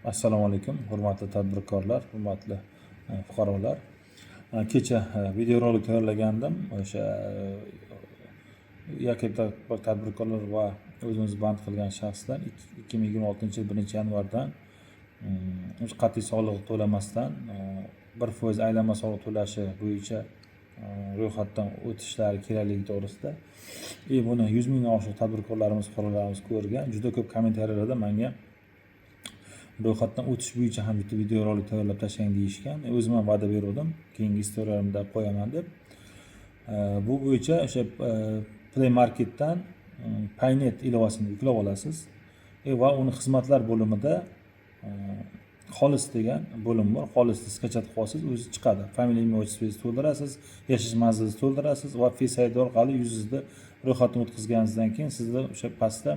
Assalomu alaykum, hurmatli tadbirkorlar, hurmatli fuqarolar. Kecha videorolik tayyorlagandim. O'sha yakka tadbirkorlar va o'zini band qilgan shaxslar 2026-yil 1-yanvardan o'sha qat'iy soliq to'lamasdan 1% aylanma soliq to'lashi bo'yicha ro'yxatdan o'tishlari kerakligi to'g'risida. И buni 100 mingdan oshiq tadbirkorlarimiz, fuqarolarimiz ko'rgan. Juda ko'p kommentariyalarda manga ro'yxatdan o'tish bo'yicha ham bitta videorolik tayyorlab tashlang deyishgan. O'zim ham va'da beruvdim, keyingi istoriyalarımda qo'yaman deb. Bu bo'yicha o'sha Play Marketdan Paynet ilovasini yuklab olasiz va uni xizmatlar bo'limida xolis degan bo'lim bor. Xolisni скачать qilib olsangiz, o'zi chiqadi. Фамилия, имя, отчество ngizni to'ldirasiz, yashash manzilingizni to'ldirasiz va Face ID orqali yuzingizni ro'yxatdan o'tkazganingizdan keyin sizda o'sha pastda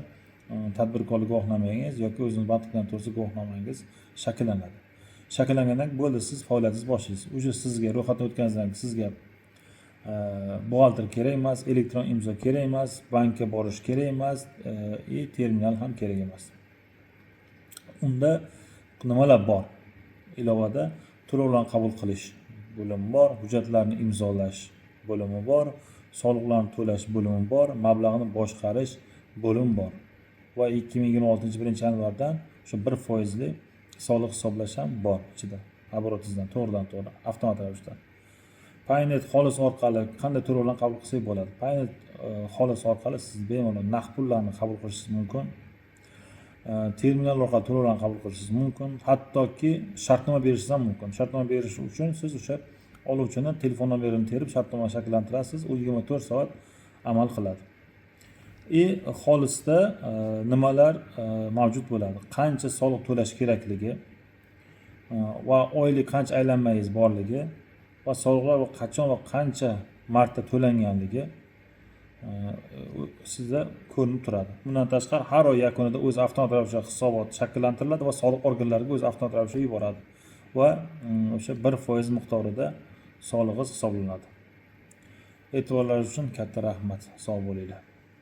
tadbirkorlik guvohnomangiz yoki o'zini band qilgan to'g'risida guvohnomangiz shakllanadi. Shakllangandan keyin bo'ldi, siz faoliyatingizni boshlaysiz. Уже sizga ro'yxatdan o'tganingizdan keyin sizga buxgalter kerak emas, elektron imzo kerak emas, bankka borish kerak emas и terminal ham kerak emas. Unda nimalar bor? Ilovada to'lovlarni qabul qilish bo'limi bor, hujjatlarni imzolash bo'limi bor, soliqlarni to'lash bo'limi bor, mablag'ni boshqarish bo'limi bor va 2026-yil 1-yanvardan shu 1 foizli soliq hisoblash ham bor ichida, оборот ingizdan to'g'ridan to'g'ri avtomat ravishda. Paynet xolis orqali qanday to'lovlarni qabul qilsak bo'ladi? Paynet xolis orqali siz bemalol naqd pullarni qabul qilishingiz mumkin, terminal orqali to'lovlarni qabul qilishingiz mumkin, hattoki shartnoma berishingiz ham mumkin. Shartnoma berish uchun siz o'sha oluvchini telefon nomerini terib, shartnoma shakllantirasiz, u 24 soat amal qiladi. И xolisda nimalar mavjud bo'ladi? Qancha soliq to'lash kerakligi va oylik qancha aylanmangiz borligi va soliqlar qachon va qancha marta to'langanligi sizda ko'rinib turadi. Bundan tashqari, har oy yakunida o'zi avtomat ravishda hisobot shakllantiriladi va soliq organlariga o'zi avtomat ravishda yuboradi va o'sha 1% miqdorida solig'ingiz hisoblanadi. E'tiborlaringiz uchun katta rahmat, sog' bo'linglar.